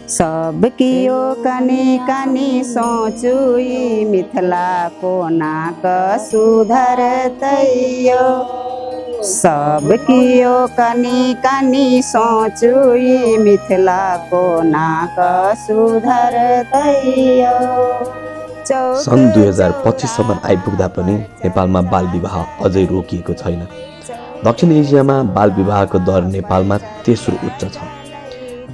सब कियो कनी कनी सोचू ई मिथिला कोनाक सुधरतैयो। सब कियो कनी कनी सोचू ई मिथिला कोनाक सुधरतैयो। सन् 2025 सम्म आइपुग्दा पनि नेपालमा बालविवाह अझै रोकिएको छैन। दक्षिण एसियामा बालविवाहको दर नेपालमा तेस्रो उच्च छ।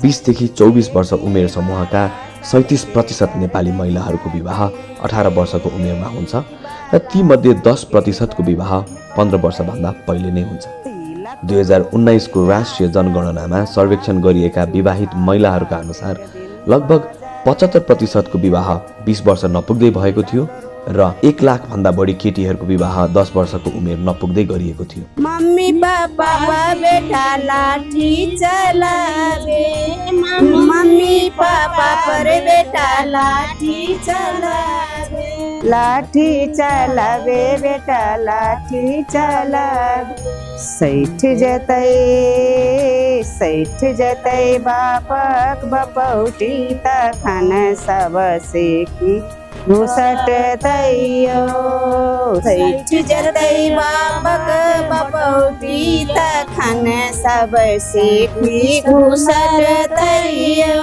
20 देखि 24 वर्ष उमेर समूहका 37% नेपाली महिलाहरूको विवाह 18 वर्षको उमेरमा हुन्छ र तीमध्ये 10%को विवाह 15 वर्षभन्दा पहिले नै हुन्छ। 2019 को राष्ट्रिय जनगणनामा सर्वेक्षण गरिएका विवाहित महिलाहरूका अनुसार लगभग 75% को विवाह 20 वर्ष नपुग्दै भएको थियो र 1 लाख भन्दा बढी केटीहरूको विवाह 10 वर्षको उमेर नपुग्दै गरिएको थियो। मम्मी पापा बेटा लाठी चलावे, मम्मी पापा पर बेटा लाठी चलावे, लाठी चलावे बेटा लाठी चलावे। सैठ जतै बापक बपौटी तखन सब सेकी घुसट तैयो। सैठ जतै बापक बपौटी तखन सब सेकी घुसट तैयो।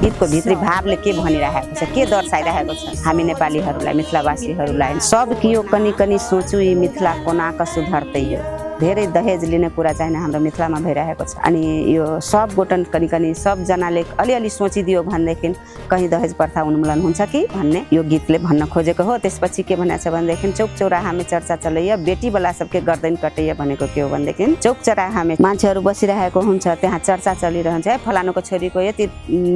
गीतको भित्री भावले के भनिरहेको छ, के दर्शाइरहेको छ हामी नेपालीहरूलाई, मिथिलावासीहरूलाई। सब कियो कनी कनी सोचु यी मिथिला कोनाक सुधर्तैयो। धेरै दहेज लिने कुरा चाहिँ हाम्रो मिथिलामा भइरहेको छ। अनि यो सब गोटन कनी कनी सबजनाले अलिअलि सोचिदियो भनेदेखि कहीँ दहेज प्रथा उन्मूलन हुन्छ कि भन्ने यो गीतले भन्न खोजेको हो। त्यसपछि के भनेको छ भनेदेखि चौक चौराहामा चर्चा चलैया बेटी वाला सबके गर्दैन कटैया भनेको के हो भनेदेखि चौक चौराहामा मान्छेहरू बसिरहेको हुन्छ, त्यहाँ चर्चा चलिरहन्छ है फलानुको छोरीको यति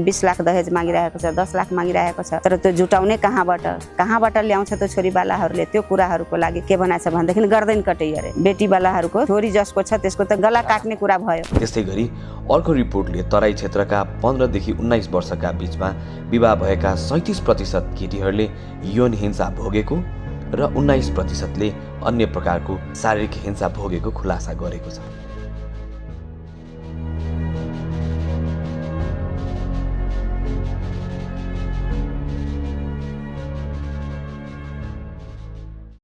20 लाख दहेज मागिरहेको छ, 10 लाख मागिरहेको छ। तर त्यो जुटाउने कहाँबाट ल्याउँछ त्यो छोरीवालाहरूले? त्यो कुराहरूको लागि के भनेको छ भनेदेखि गर्दैन कटैया रे। बेटीवालाहरूको छोरी जसको छ त्यसको त गला काट्ने कुरा भयो। त्यस्तै गरी अर्को रिपोर्टले तराई क्षेत्रका 15 देखि 19 वर्षका बीचमा विवाह भएका 37% केटीहरूले यौन हिंसा भोगेको र 19%ले अन्य प्रकारको शारीरिक हिंसा भोगेको खुलासा गरेको छ।